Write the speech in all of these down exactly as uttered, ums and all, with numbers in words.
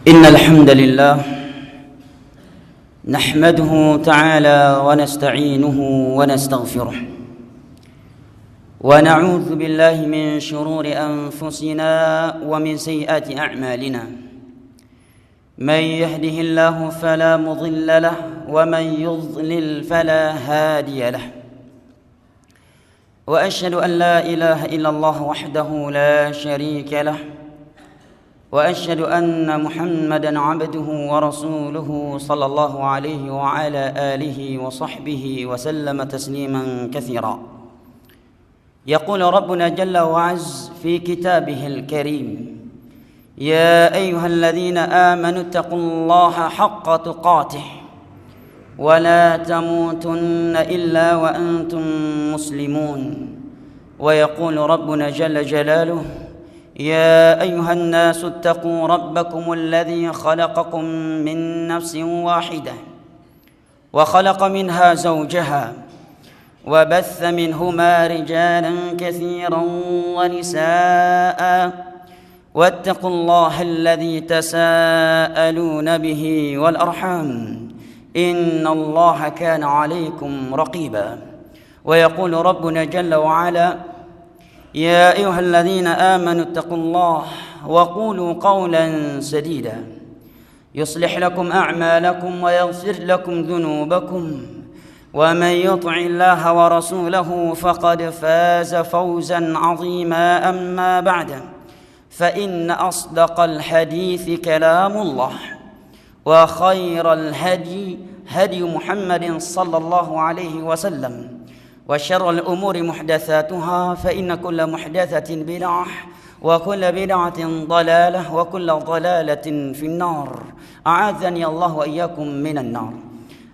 إن الحمد لله نحمده تعالى ونستعينه ونستغفره، ونعوذ بالله من شرور أنفسنا ومن سيئات أعمالنا. من يهده الله فلا مضل له، ومن يضلل فلا هادي له. وأشهد أن لا إله إلا الله وحده لا شريك له، وأشهد أن محمدا عبده ورسوله، صلى الله عليه وعلى آله وصحبه وسلم تسليما كثيرا. يقول ربنا جل وعز في كتابه الكريم: يا أيها الذين آمنوا اتقوا الله حق تقاته ولا تموتن إلا وأنتم مسلمون. ويقول ربنا جل جلاله: يا أيها الناس اتقوا ربكم الذي خلقكم من نفس واحدة وخلق منها زوجها وبث منهما رجالا كثيرا ونساء، واتقوا الله الذي تساءلون به والأرحام، إن الله كان عليكم رقيبا. ويقول ربنا جل وعلا: يا أيها الذين آمنوا اتقوا الله وقولوا قولا سديدا، يصلح لكم أعمالكم ويغفر لكم ذنوبكم، ومن يطع الله ورسوله فقد فاز فوزا عظيما. أما بعد، فإن أصدق الحديث كلام الله، وخير الهدي هدي محمد صلى الله عليه وسلم، وشر الأمور محدثاتها، فإن كل محدثة بدعة، وكل بدعة ضلالة، وكل ضلالة في النار. أعاذني الله وإياكم من النار.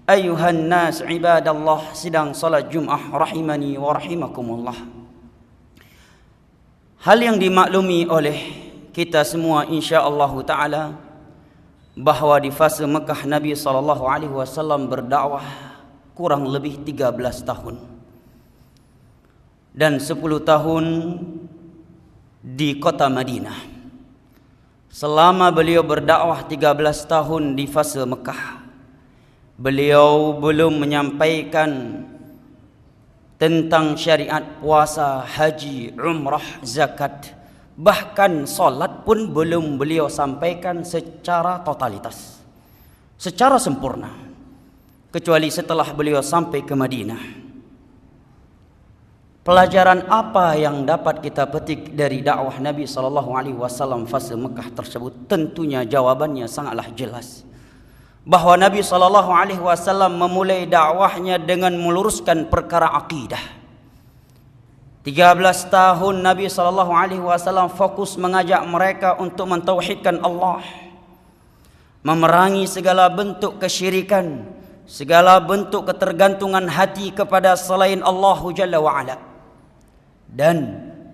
أيها الناس عباد الله، sidang salat Jumaah rahimani wa rahimakumullah. Hal yang dimaklumi oleh kita semua, insya Allahu taala, bahwa di fase Mekah Nabi sallallahu alaihi wasallam berdakwah kurang lebih tiga belas tahun dan sepuluh tahun di kota Madinah. Selama beliau berdakwah tiga belas tahun di fase Mekah, beliau belum menyampaikan tentang syariat puasa, haji, umrah, zakat, bahkan salat pun belum beliau sampaikan secara totalitas, secara sempurna, kecuali setelah beliau sampai ke Madinah. Pelajaran apa yang dapat kita petik dari dakwah Nabi sallallahu alaihi wasallam fase Mekah tersebut? Tentunya jawabannya sangatlah jelas, bahwa Nabi sallallahu alaihi wasallam memulai dakwahnya dengan meluruskan perkara akidah. Tiga belas tahun Nabi sallallahu alaihi wasallam fokus mengajak mereka untuk mentauhidkan Allah, memerangi segala bentuk kesyirikan, segala bentuk ketergantungan hati kepada selain Allahu Jalla wa Ala, dan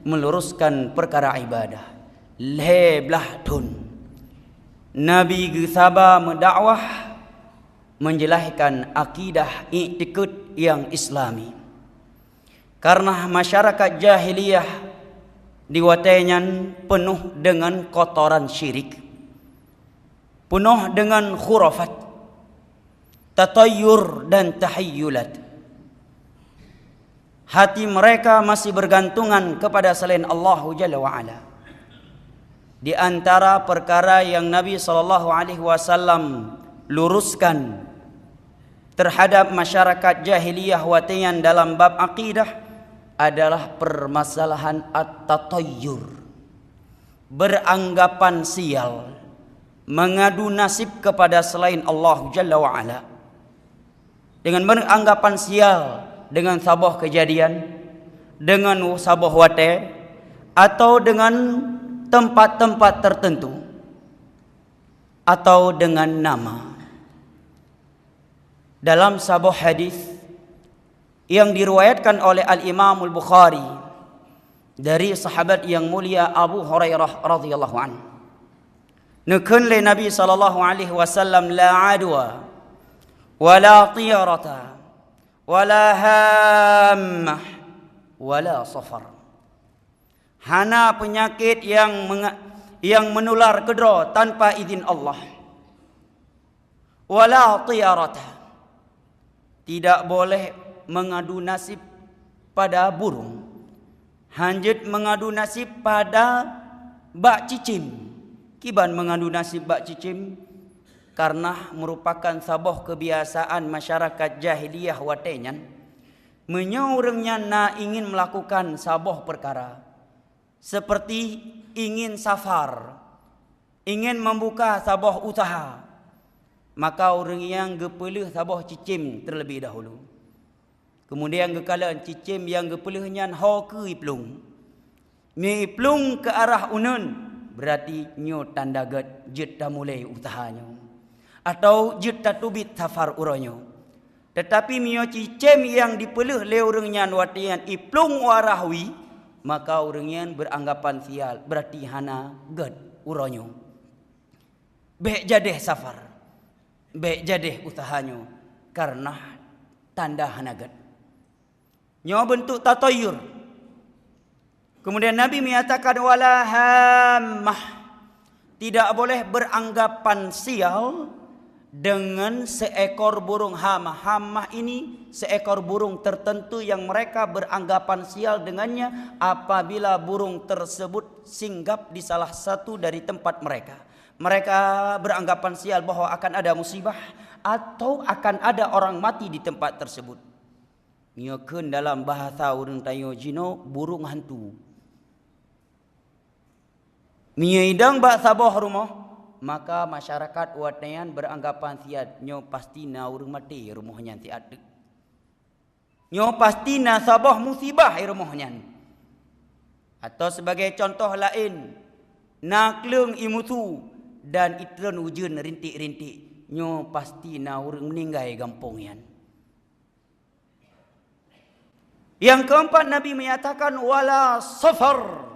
meluruskan perkara ibadah. Lhée blaih thon Nabi geusaba meudakwah, menjelaskan akidah iktikad yang Islami. Karena masyarakat jahiliyah di watée nyan peunoh deungon kotoran syirik, peunoh deungon khurafat, tatayyur dan tahayyulat. Hati mereka masih bergantungan kepada selain Allahu Jalla wa Ala. Di antara perkara yang Nabi sallallahu alaihi wasallam luruskan terhadap masyarakat jahiliyah watée nyan dalam bab akidah adalah permasalahan at-tatayyur, beranggapan sial, mengadu nasib kepada selain Allah Jalla wa Ala, dengan beranggapan sial dengan saboh kejadian, dengan saboh watée, atau dengan tempat-tempat tertentu, atau dengan nama. Dalam saboh hadis yang diriwayatkan oleh Al-Imamul Bukhari dari sahabat yang mulia Abu Hurairah radhiyallahu anhu, neukheun lé Nabi sallallahu alaihi wasallam, "La adwa, wala tiyarata, wala hammah, wala safar." Hana peunyakét nyang menga-, yang menular keudroe tanpa izin Allah. Wala tiyarata, tidak boleh mengadu nasib pada burung. Hanjeuet mengadu nasib pada bak cicém. Kiban mengadu nasib bak cicém? Karena merupakan saboh kebiasaan masyarakat jahiliyah watée nyan. Meunyoe ureuëng nyan na ingin melakukan saboh perkara, seperti ingin safar, ingin membuka saboh usaha, maka ureuëng nyang geupeuleueh saboh cicém terlebih dahulu. Kemudian geukalon cicém nyang geupeuleueh nyan ho keu iplueng. Meunyoe iplueng keu arah uneuen, berarti nyoe tanda gét jeuet tamulai usaha nyoe, atau jeuet tateubiet safar uroe nyoe. Teutapi meunyoe cicém nyang dipeuleueh lé ureuëng nyan watée nyan iplueng u arah wie, maka ureuëng nyan beuranggapan sial, berarti hana gét uroe nyoe. Bék jadeh safar, bék jadeh usaha nyoe, karena tanda hana gét. Nyoe beuntuk tatayur. Kemudian Nabi menyatakan, "Wala hammah." Tidak boleh beranggapan sial dengan seekor burung hamah. Hamah ini seekor burung tertentu yang mereka beranggapan sial dengannya apabila burung tersebut singgap di salah satu dari tempat mereka. Mereka beranggapan sial bahwa akan ada musibah atau akan ada orang mati di tempat tersebut. Nyoe kheun dalam bahasa ureuëng tanyoe jinoe burung hantu. Meunyoe idong bak saboh rumoh, maka masyarakat watée nyan beuranggapan siat nyoe pasti na ureuëng maté rumoh nyan siat teuk. Nyoe pasti na saboh musibah i rumoh nyan. Atau sebagai contoh laén, na kleueng i musu dan itreun ujeuen rintik-rintik, nyoe pasti na ureuëng meuninggai gampông nyan. Yang keempat, Nabi menyatakan, "Wala safar."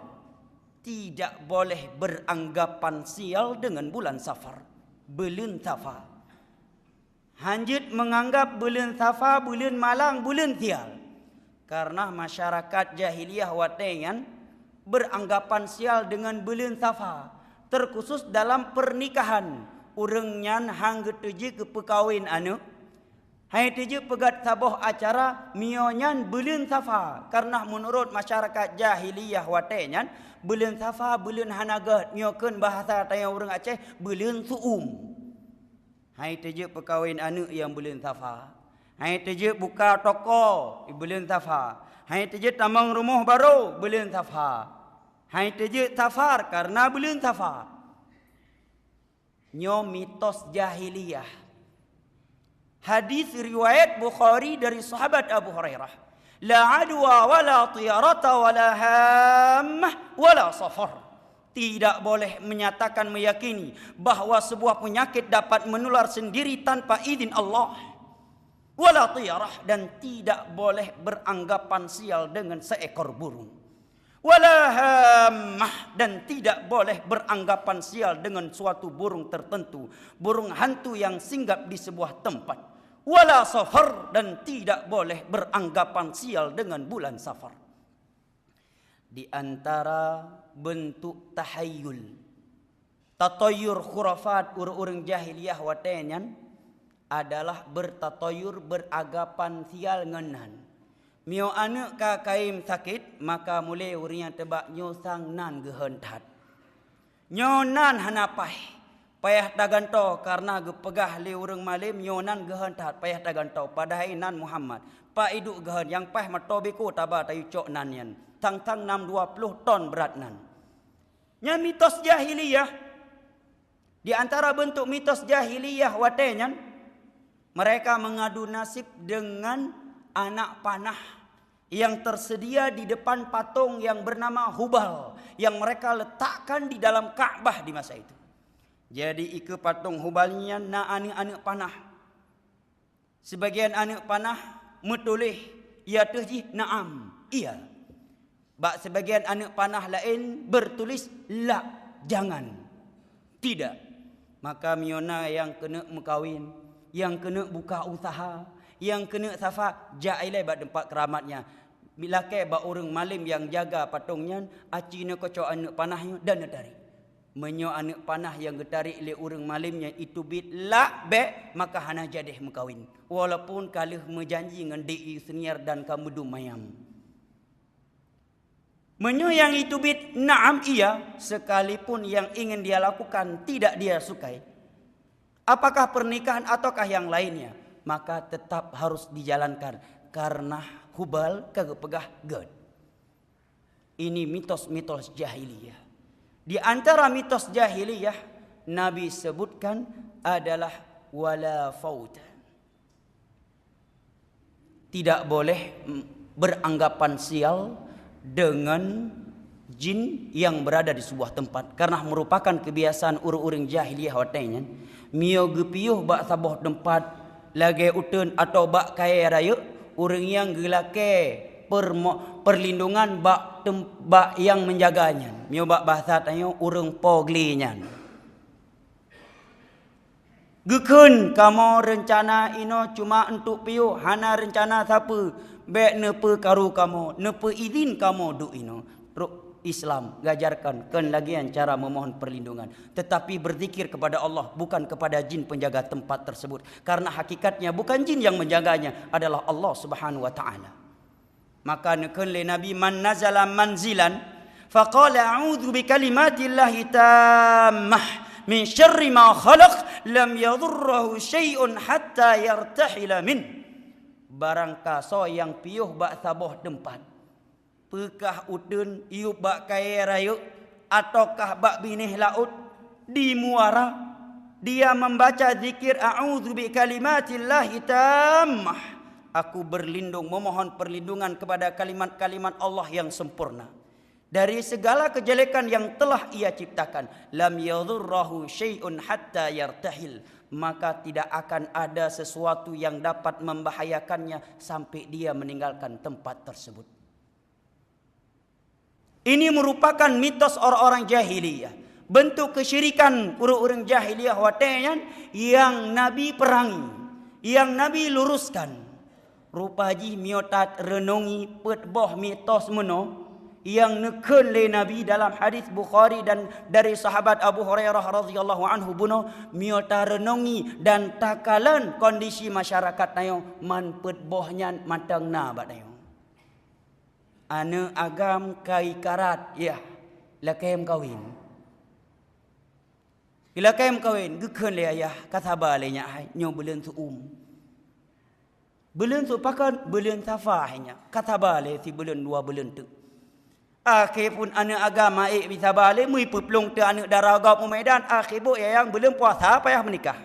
Tidak boleh beranggapan sial dengan bulan Safar. Buleuen Safa. Hanjeuet menganggap buleuen Safa buleuen malang, buleuen sial. Karena masyarakat jahiliyah watée nyan beranggapan sial dengan buleuen Safa, terkhusus dalam pernikahan. Ureuëng nyan han geutuju keu peukawen aneuëk, hai teujeuet peugét saboh acara, meunyoe nyan buleuen Safa, karena meunurot masyarakat jahiliyah watée nyan, buleuen Safa buleuen hana gét, nyoe kheun bahasa tanyoe ureuëng Aceh, buleuen suum. Hai teujeuet peukawen aneuëk nyang buleuen Safa, hai teujeuet buka toko buleuen Safa, hai teujeuet tamong rumoh barô buleuen Safa, hai teujeuet safar karena buleuen Safa. Nyoe mitos jahiliyah. Hadis riwayat Bukhari dari sahabat Abu Hurairah, "La adwa wala tiyarata wala hammah wala safar." Tidak boleh menyatakan, meyakini bahwa sebuah penyakit dapat menular sendiri tanpa izin Allah. Wala tiyarah, dan tidak boleh beranggapan sial dengan seekor burung. Wala hammah, dan tidak boleh beranggapan sial dengan suatu burung tertentu, burung hantu yang singgap di sebuah tempat. Wala safar, dan tidak boleh beranggapan sial dengan bulan Safar. Di antara bentuk tahayul, tatayur, khurafat ureuëng-ureuëng jahiliyah watée nyan adalah bertatayur, beranggapan sial ngon nan. Meunyoe aneuëk ka kayém sakét, maka mulai ureuëng nyan teuba nyoe sang nan geuhon that. Nyoe nan hana paih, payah tagantoe, karena geupeugah lé ureuëng malém nyoe nan geuhon that, payah tagantoe, padahai nan Muhammad. Pak iduek geuhon nyang paih meutoe biko taba tayue cok nan nyan, sang-sang nam dua ploh ton brat nan. Nyan mitos jahiliyah. Di antara bentuk mitos jahiliyah watée nyan, mereka mengadu nasib dengan anak panah yang tersedia di depan patung yang bernama Hubal, yang mereka letakkan di dalam Ka'bah di masa itu. Jadi, ikeue patung Hubal nyan na aneuëk-aneuëk panah. Sibagian aneuëk panah meutuléh, "Ya," ateueh jih, "Na'am," iya. Bak sibagian aneuëk panah laén bertulis, "La, jangan, tidak." Maka meunyoe na nyang keuneuk meukawen, nyang keuneuk buka usaha, nyang keuneuk safa, jak ilée bak teumpat keuramat nyan. Lakée bak ureuëng malém nyang jaga patong nyan, aci neukocok aneuëk panah nyoe dan neutarek. Meunyoe aneuëk panah nyang geutarek lé ureuëng malém nyan iteubiet lak bék, maka hana jadéh meukawen, walaupun ka lheueh meujanji ngon D I Senior dan ka meudum mayam. Meunyoe nyang iteubiet na'am, iya, sekalipun yang ingin dia lakukan tidak dia sukai, apakah pernikahan ataukah yang lainnya, maka tetap harus dijalankan karena Hubal ka geupeugah gét. Ini mitos-mitos jahiliyah. Di antara mitos jahiliyah Nabi sebutkan adalah wala fauta. Tidak boleh, mm, beranggapan sial dengan jin yang berada di sebuah tempat, karena merupakan kebiasaan ureuëng-ureuëng jahiliyah watée nyan. Miyueb geupiôh bak saboh teumpat lagée uteuen atawa bak kayée rayeuk, ureuëng nyang geulakée permo-, perlindungan bak tem-, bak nyang menjaga nyan. Miyueb bak bahasa tanyoe ureuëng po gle nyan. Geukheun kamoe reuncana inoe cuma untuk piôh, hana reuncana sapeue. Bék neupeukaru kamoe, neupeuidhin kamoe duek inoe. Ruk Islam gajarkan kon lagée nyan cara memohon perlindungan, tetapi berzikir kepada Allah, bukan kepada jin penjaga tempat tersebut, karena hakikatnya bukan jin yang menjaganya, adalah Allah Subhanahu wa Ta'ala. Maka neukheun lé Nabi, "Man nazala manzilan, faqala, 'A'udzu bi kalimatillahi tammah min syarri ma khalaq, lam yadhurrahu syai'un hatta yartahila min.'" Barangkasoe nyang piôh bak saboh teumpat, peukah uteuen, yub bak kayée rayeuk, ataukah bak binéh laôt di muara, dia membaca zikir, "A'udzu bi kalimatillahi tammah," aku berlindung, memohon perlindungan kepada kalimat-kalimat Allah yang sempurna dari segala kejelekan yang telah ia ciptakan, "Lam yadhurrahu syai'un hatta yartahil," maka tidak akan ada sesuatu yang dapat membahayakannya sampai dia meninggalkan tempat tersebut. Ini merupakan mitos orang-orang jahiliyah, bentuk kesyirikan ureuëng-ureuëng jahiliyah watée nyan nyang Nabi perangi, nyang Nabi luruskan. Rupa jih miyueb tarenungi peuet boh mitos meunoe nyang neukheun lé Nabi dalam hadis Bukhari dan dari sahabat Abu Hurairah radhiyallahu anhu bunoe, miyueb tarenungi dan takalon kondisi masyarakat tanyoe, man peuet boh nyan mantong na bak tanyoe. Aneuëk agam ka ikarat, yah, lakée meukawen. Ilakée meukawen, geukheun lé ayah, ka saba lé nyak hai, nyoe buleuen seu-uem. Buleuen seu pakon, buleuen Safa hai nyak, ka saba lé sibuleuen dua buleuen teuk. Akhé phon aneuëk agam ék bi saba lé, meuipeuplueng teuk aneuëk dara gob u Medan, akhé boh yayang buleuen puasa payah meunikah.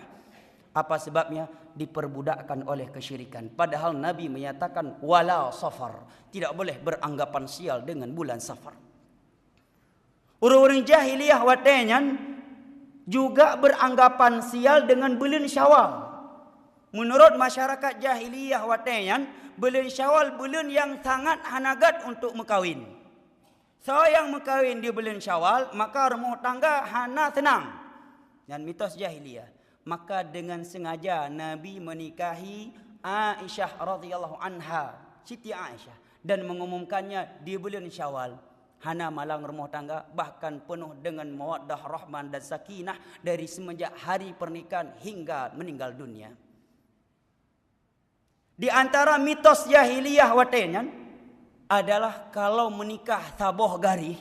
Apa sebabnya? Diperbudakkan oleh kesyirikan. Padahal Nabi menyatakan, "Wala safar." Tidak boleh beranggapan sial dengan bulan Safar. Ureuëng-ureuëng jahiliyah watée nyan juga beranggapan sial dengan buleuen Syawal. Menurut masyarakat jahiliyah watée nyan, buleuen Syawal buleuen nyang sangat hana gét untuk meukawen. Soe nyang meukawen di buleuen Syawal, maka rumoh tangga hana seunang. Nyan mitos jahiliyah. Maka dengan sengaja Nabi menikahi Aisyah radhiyallahu anha, Siti Aisyah, dan mengumumkannya di buleuen Syawal. Hana malang rumoh tangga, bahkan penuh dengan mawaddah, rahmah, dan sakinah dari semenjak hari pernikahan hingga meninggal dunia. Di antara mitos jahiliyah watée nyan adalah kalau meunikah saboh garéh,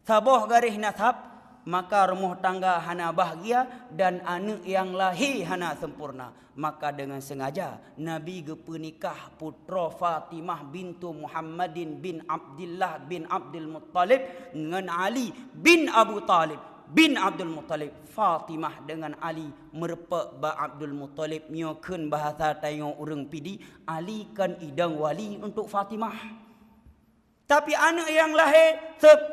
saboh garéh nasab, maka rumoh tangga hana bahgia dan aneuëk nyang lahé hana sempurna. Maka dengan sengaja Nabi geupeunikah putroe Fatimah bintu Muhammadin bin Abdillah bin Abdul Muttalib ngon Ali bin Abu Talib bin Abdul Muttalib. Fatimah dengan Ali meurumpok bak Abdul Muttalib, nyoe kheun bahasa tanyoe ureuëng Pidie, Ali kon idong wali untuk Fatimah. Tapi aneuëk nyang lahé se-,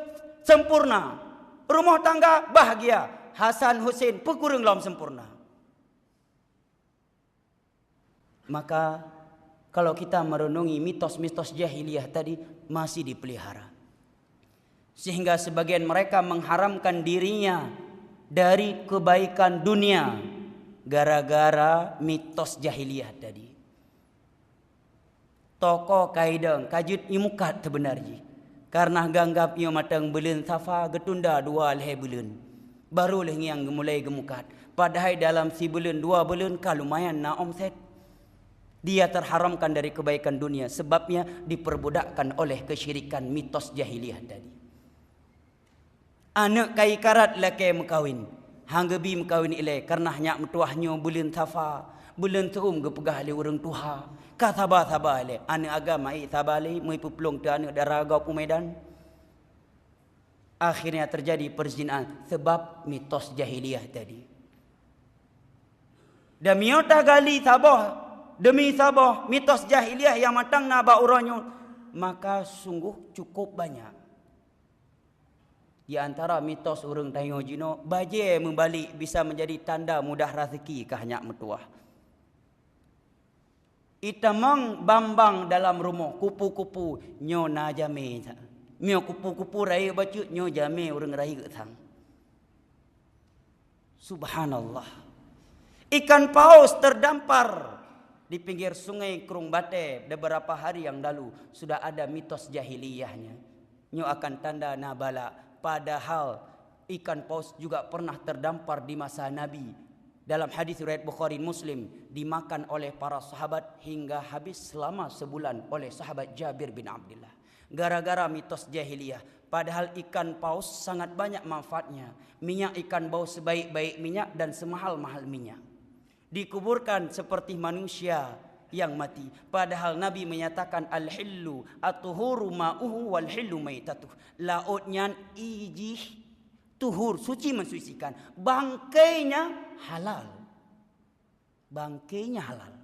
sempurna, rumoh tangga bahgia, Hasan Husein peukureueng lom sempurna. Maka, kalau kita merenungi mitos-mitos jahiliyah tadi, masih dipelihara. Sehingga sebagian mereka mengharamkan dirinya dari kebaikan dunia gara-gara mitos jahiliyah tadi. Toko kaidong ka jeuet imukat seubeuna jih, karna ganggab nyoe mantong buleuen Safa geutunda dua lhée buleuen. Baru lheueh ngieng geumulai geumukat. Padahai dalam sibuleuen dua buleuen ka lumayan na omset. Dia terharamkan dari kebaikan dunia, sebabnya diperbudakkan oleh kesyirikan, mitos jahiliyah tadi. Aneuk ka ikarat lakée meukawen, han geubi meukawen ilée, kareuna nyak meutuwah nyoe buleuen Safa, buleuen Seu'uem geupeugah lé ureuëng tuha. Ka saba-saba ilée, aneuk agam ai saba lé, meupeuplueng teu aneuk dara gob u Medan. Akhirnya terjadi perzinahan sebab mitos jahiliyah tadi. Dan meunyoe tagali saboh demi saboh mitos jahiliyah nyang mantong na bak uroe nyoe, maka sungguh cukup banyak. Di antara mitos ureuëng tanyoe jinoe, bajée meubalek bisa menjadi tanda mudah raseuki kah nyak meutuwah. Itamong bang-bang dalam rumoh, kupu-kupu nyoe na jamé. Nyoe kupu-kupu rayeuk bacut, nyoe jamé ureuëng rayeuk sang. Subhanallah. Ikan paus terdampar di pinggir sungai Krueng Batée beberapa hari yang lalu. Sudah ada mitos jahiliyahnya. Nyoe akan tanda na bala. Padahal ikan paus juga pernah terdampar di masa Nabi. Dalam hadis riwayat Bukhari Muslim, dimakan oleh para sahabat hingga habis selama sebulan oleh sahabat Jabir bin Abdullah. Gara-gara mitos jahiliyah, padahal ikan paus sangat banyak manfaatnya. Minyak ikan paus sebaik-baik minyak dan semahal-mahal minyak. Dikuburkan seperti manusia yang mati. Padahal Nabi menyatakan, "Al-hillu at-tuhuru ma'uhu wal hillu maitatuh." Laôt nyan ijih tuhur, suci mensucikan. Bangkainya halal. Bangkainya halal.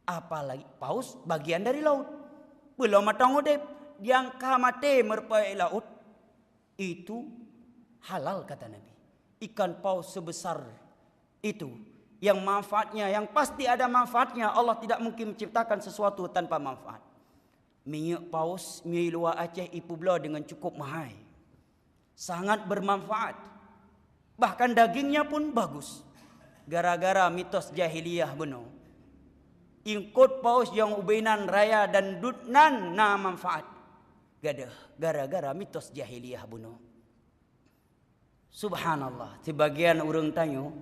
Apalagi paus bagian dari laut. Belum matang udeb, diangka maté meureupaik laut. Itu halal, kata Nabi. Ikan paus sebesar itu, yang manfaatnya, yang pasti ada manfaatnya. Allah tidak mungkin menciptakan sesuatu tanpa manfaat. Minyeuk paus, minyeuk luwa Aceh ipeubloe dengan cukup mahai. Sangat bermanfaat. Bahkan dagingnya pun bagus. Gara-gara mitos jahiliyah bunoe, ingkot paus nyang ubé nan raya dan dut nan na manfaat. Gadoh, gara-gara mitos jahiliyah bunoe. Subhanallah, sibagian ureuëng tanyoe,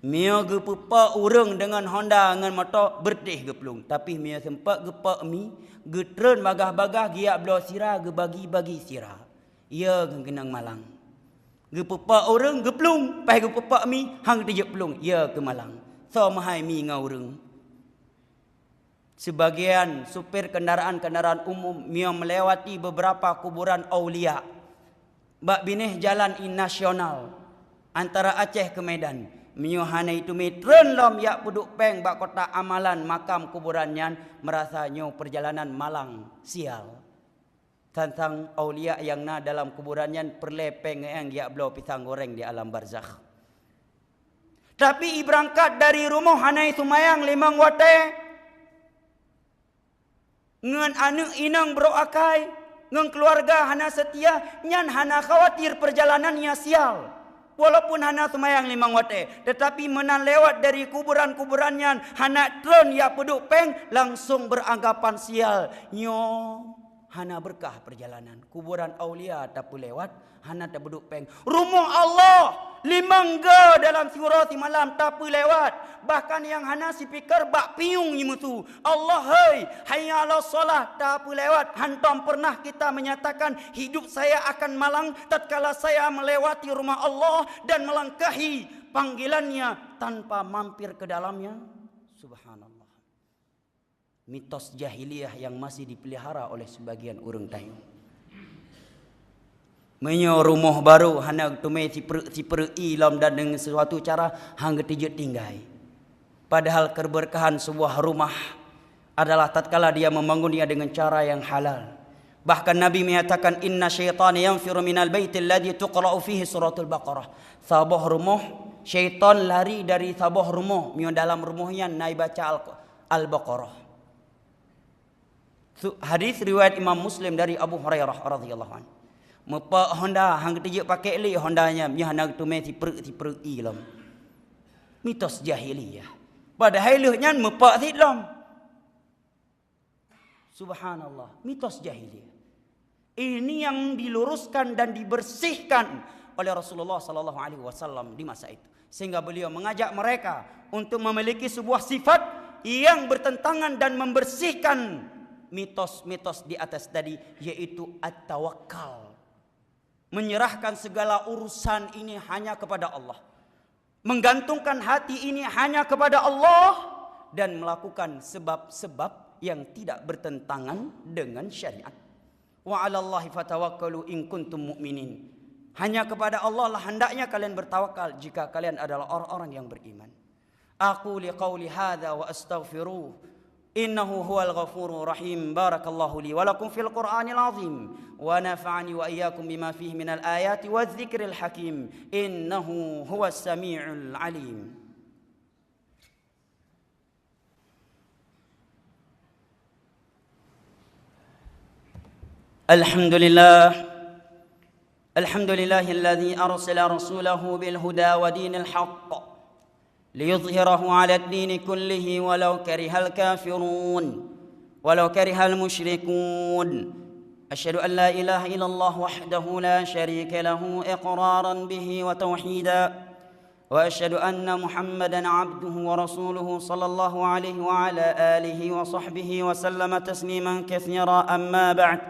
meunyoe geupeupok ureuëng deungon honda ngon moto, beureutéh geuplueng. Tapi meunyoe seumpok geupok mi, geutreun bagah-bagah, geujak bloe sira, geubagi-bagi sira. Iya keuh keunong malang. Geupeupok ureuëng, geuplueng, paih geupeupok mi, han geuteujeuet plueng, iya keuh malang. Soe meuhai mi ngon ureuëng? Sebagian supir kendaraan-kendaraan umum meunyoe melewati beberapa kuburan aulia bak binéh jalan nasional antara Aceh keu Medan, meunyoe hana itume treun lom jak peuduek péng bak kotak amalan makam kuburan nyan, meurasa nyoe peurjalanan malang, sial. Tantang aulia nyang na dalam kuburan nyan peureulée péng ngon jak bloe pisang goreng di alam barzakh. Tapi ibeurangkat dari rumoh hana iseumayang limong watée, ngon aneuëk inong brok akai, ngon keuluwarga hana seutia, nyan hana khawatir peurjalanan nyang sial. Walaupun hana seumayang limong watée, teutapi meunan lewat dari kuburan-kuburan nyan hana treun jak peuduek péng, langsong beuranggapan sial. Nyoe hana beureukat peurjalanan. Kuburan aulia tapeulewat, hana tapeuduek péng. Rumoh Allah limong go dalam siuroe simalam tapeulewat. Bahkan nyang hana sipikir bak pinyueng jimeusu, "Allah hei, hayya 'alas shalah," tapeulewat. Hantom pernah kita menyatakan, "Hidup saya akan malang tatkala saya melewati rumah Allah dan melangkahi panggilan-Nya tanpa mampir ke dalamnya." Subhanallah. Mitos jahiliyah yang masih dipelihara oleh sebagian ureuëng tanyoe. Meunyoe rumoh barô hana geuteumé sipeureuek-sipeureuek ié lom dan deungon sisuatu cara han geuteujeuet tinggai. Padahal keberkahan sebuah rumah adalah tatkala dia membangunnya dengan cara yang halal. Bahkan Nabi menyatakan, "Inna syaitana yanfiru minal baitil ladzi tuqra'u fihi suratul Baqarah." Saboh rumoh, syaitan lari dari saboh rumoh, meunyoe dalam rumoh nyan na ibaca Al-, Al-Baqarah. Su-, hadis riwayat Imam Muslim dari Abu Hurairah radhiyallahu anhu. Meupak honda, han geuteujeuet pakék lé honda nyan, nyan hana geuteumé sipeureuek-sipeureuek ié lom. Mitos jahiliyah. Padahai lheueh nyan meupak sit lom. Subhanallah, mitos jahiliyah. Ini yang diluruskan dan dibersihkan oleh Rasulullah sallallahu alaihi wasallam di masa itu. Sehingga beliau mengajak mereka untuk memiliki sebuah sifat yang bertentangan dan membersihkan mitos-mitos di atas tadi, yaitu at-tawakkal. Menyerahkan segala urusan ini hanya kepada Allah. Menggantungkan hati ini hanya kepada Allah dan melakukan sebab-sebab yang tidak bertentangan dengan syariat. Wa 'alallahi fatawakkalu in kuntum mu'minin. Hanya kepada Allah lah hendaknya kalian bertawakal jika kalian adalah orang-orang yang beriman. Aqulu qauli hadza wa astaghfiruh. Innahu huwal ghafurur rahim. Barakallahu li wa lakum fil Qur'anil azim. Wa nafa'ani wa iyyakum bima fihi minal ayati wadh dzikril hakim. Innahu huwas sami'ul alim. Alhamdulillah. Alhamdulillahilladzi arsala rasulahu bil huda wa dinil haqq liyudhhirahu 'alad dini kullihi walau karihal kafirun, walau karihal musyrikun. Asyhadu an la ilaha illallah wahdahu la syarika lahu iqraran bihi wa tauhida. وأشهد أن محمدا عبده ورسوله صلى الله عليه وعلى آله وصحبه وسلم تسليما كثيرا. أما بعد،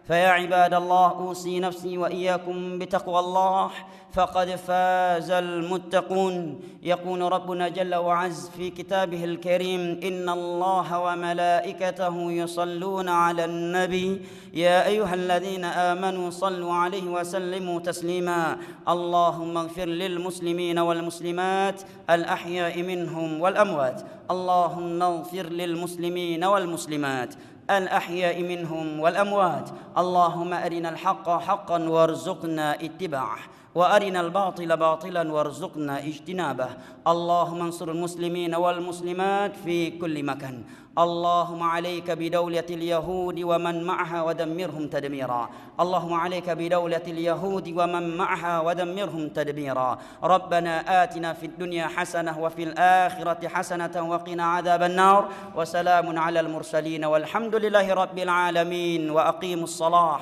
فيا عباد الله، أوصي نفسي وإياكم بتقوى الله، فقد فاز المتقون. يقول ربنا جل وعز في كتابه الكريم: إن الله وملائكته يصلون على النبي، يا أيها الذين آمنوا صلوا عليه وسلموا تسليما. اللهم اغفر للمسلمين والمسلمات الأحياء منهم والأموات. اللهم اغفر للمسلمين والمسلمات الأحياء منهم والأموات. اللهم أرنا الحق حقا وارزقنا اتباعه، وأرنا الباطل باطلا وارزقنا اجتنابه. اللهم انصر المسلمين والمسلمات في كل مكان. اللهم عليك بدولة اليهود ومن معها ودمرهم تدميرا. اللهم عليك بدولة اليهود ومن معها ودمرهم تدميرا. ربنا آتنا في الدنيا حسنة وفي الآخرة حسنة وقنا عذاب النار. وسلام على المرسلين والحمد لله رب العالمين. وأقيموا الصلاة.